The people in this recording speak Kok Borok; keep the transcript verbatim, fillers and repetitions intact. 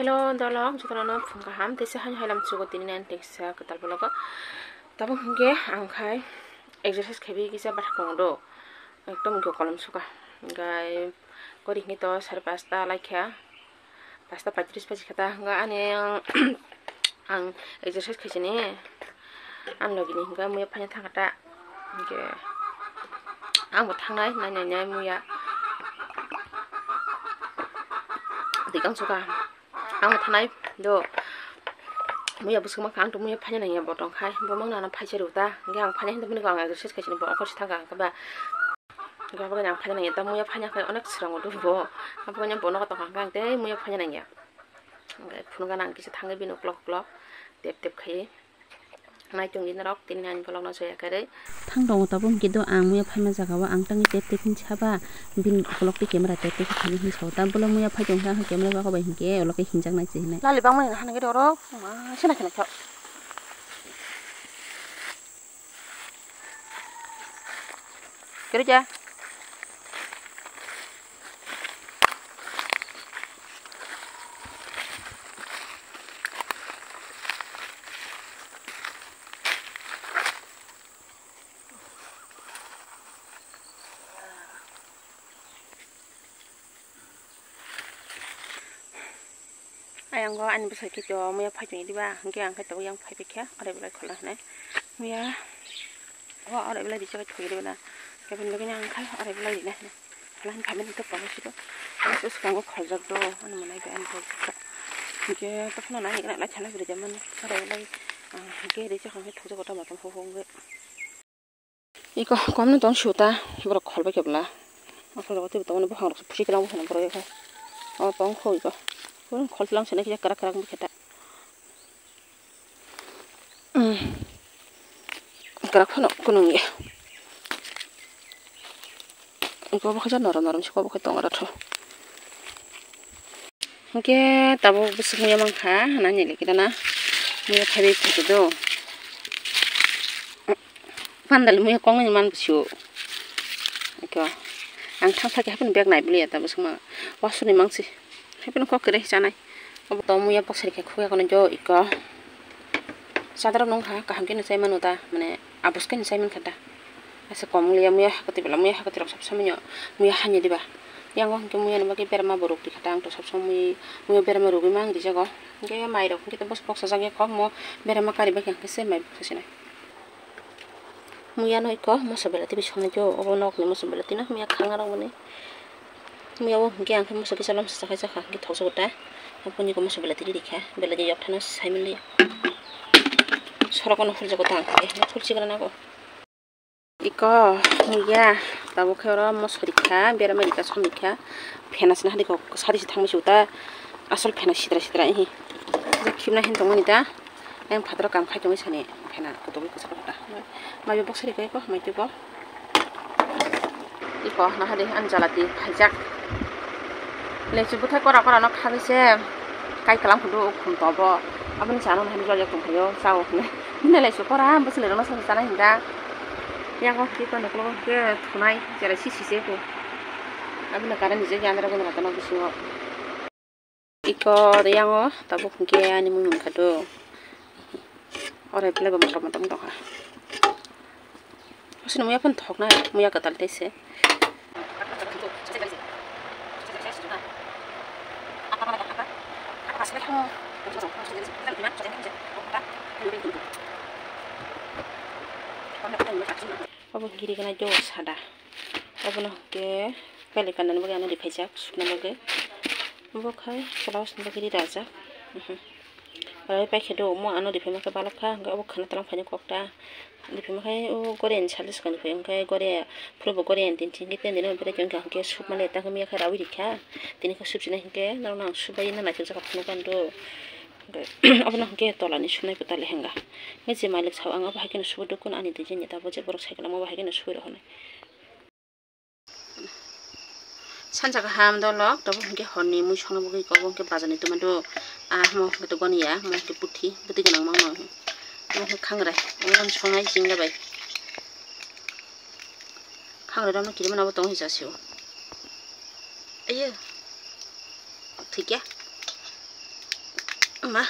Hello, dolok, jotono phung kaham, teisa haino hailam chugo tini nang teisa kwtal vlog o. Tabuk hwnkhe ang khai exercise khaiwi kisa bathak tongo do. Ekdom hwnkhe kolom suka. Hwnkhe gori hwnkhe to sare pasta laikha. Pasta paitris baji kha ta. Hwnkhe ani ang, ang exercise khaisini. Ang logini hwnkhe muya phaina thangkha ta. Hwnkhe angbo thangnai, nai nai nai muya. Twi kang suka. Ang thanai do. Muya bwswk mankha, ang to muya phaina nangya bo tongkhai. Bo mang nana phaisa rw ta. Hwnkhe ang phaina hinwi bini ang exercise khaisini bo ongkhorsi thangkha hwnkhe ba. Hwnkhe aboni ang phaina nangya ta muya phaina khai onek swrango do bo. Aboni bo nogo tongkha hwnkhe ang tei muya phaina nangya. Hwnkhe phunukgana ang kisa thangwi bini uklok uklok tep tep khai. Naitung di norok tini ani vlog no joya kwrwi. Thang tongo tabuk hwnkhe do ang muya phaima jaga o ang tangwi tep tep hinwi saba bini ukulok tei camera tep tep hinwi sao ta bwlai muya phai tongkha ang camera bako bai hwnkhe ulo khe hinjak nai se hinwi. Lali bangmani hana gede oro ma sina khena kho. Kiri ja. Ayang go ani bwsai khe to muya phai tong diba, hwnkhe ang khe tabuk yang phai kha, arai belai khola hinai. Muya o arai belai risa bai thoi diba na, kebeng bagwi ang khai arai belai rina hinai. Khola hin phaimani to pamo siro. Ani swkang o kholjak do, ani manai bai ani kholjak do. Hwnkhe to phano nai nai thanai bai rijak mani, arai belai, ah, hwnkhe risa kha hwnkhe thokjak o tamo tamo hwnwi. Iko komno tong sio ta, borok khol bai khe bwla. Akhol rogo tei tongmani buphang rok se phusi kwlangbo kheno borok ekha. O tong kho iko. Borok khol tlang sene khe kwrak kwrak bwkhe ta. Kwrak phano kunung ya. Iko bo khe norom norom se kobo khe tong aro tho. Hwnkhe tabuk bwswk muya mankha, nani lekhe dana muya phaibai phaikhe do. Pandal muya kong ni man bwsio. Iko ang thang thang khe haphano bag nai bwliya ta bwswk ma wasuni mangsi. Haphano kok kwrwi chanai. Obo to muya bwsari khe khukya kono jo iko. Chadra nung kha kaham khe no chai manu ta mane abos khe no chai man kha ta. Asa kom wngya muya hakati bela muya hakati rok sab samui no muya hanya diba. Yang o hwnkhe muya ni bagwi berma bo rwk rikha ta ang to sab samui muya berma rwgwi mang rijago. Hwnkhe mai rok hwnkhe to bos boksa jak ya kok mo berma kari bai khe hwnkhe se mai boksa sinai. Muya no iko moso belati bai songnai khe obo nok ni moso belati no muya khang arok mani. Muya o hwnkhe ang khe moso kisa lom sa chakhai chakha hwnkhe thokjago ta. Aboni ko moso belati rikha belai yok thano sai manliya. Sorok no hurjago ta ang khe hursi gra nago. Iko muya tabuk khe oro moso rikha berma rikha som rikha. Phena sina hadi kok sari si thangmani suta asol phena sidra sidra hi. Khibna hin tongmani ta. Ayang phataro kam khai tongwi sani phena kutugwi kwchak kwchak ta. Mai bo boksa rikha iko mai twi bo. Iko nahadi ani jalati phaijak. Lechu bwthai kora kora no khagwi se kai kalam khudu khum tobo. Aboni chana nahadi jol jak tongphaio chao hinwi. Bini lechu kora bwswlwi rokno sasa chana hinda. Yago khe iko nokologo khe thunai cherai sisi se ko. Aboni current rijak ya andra gundra tono bisingo. Iko riyang o tabuk hwnkhe ani mui mankha do. Oro belai bo motom motom tongkha. Aswk muya phano thoknai, muya kwtal tei se. Obo giri gana jo sada. Obono hwnkhe kailai kanani bagwi ano riphaijak sukna bagwi. Obo khai blouse ni bagwi ri rajak. Oro paikhe do omo ano riphaima khe balok kha, hwnkhe obo khwna twlang phaini kok ta. Riphaima khe o Goria ni salo swkang riphai, hwnkhe Goria phuru bo Goria ni tin tin khe tei nini berai tongkha, hwnkhe sukmani ta khe miya khe raui rikha. Tini khe subsinai hwnkhe norokno ang subai no naithok jaka phunukgwi do. Hwnkhe obono hwnkhe tolani sunai kwtal lehenga. Hwnkhe je malik sao ang abo hai kheno subai do, kunu ani twi jenya ta bo je borok sai kheno omo bai hai kheno subai rw hwnwi. Sanja kaham dolok, tabuk hwnkhe horni mui songna bagwi iko, obo hwnkhe bazar ni tuma do. Ah, omo hwnkhe to goniya, omo hwnkhe puthi, bwtwi gwnang ma omo hwnkhe khangrai, omo songnai jingla bai. Khangrai rokno kirimano bo tongo hwnsa sio. Ayo. Thikya. Ma.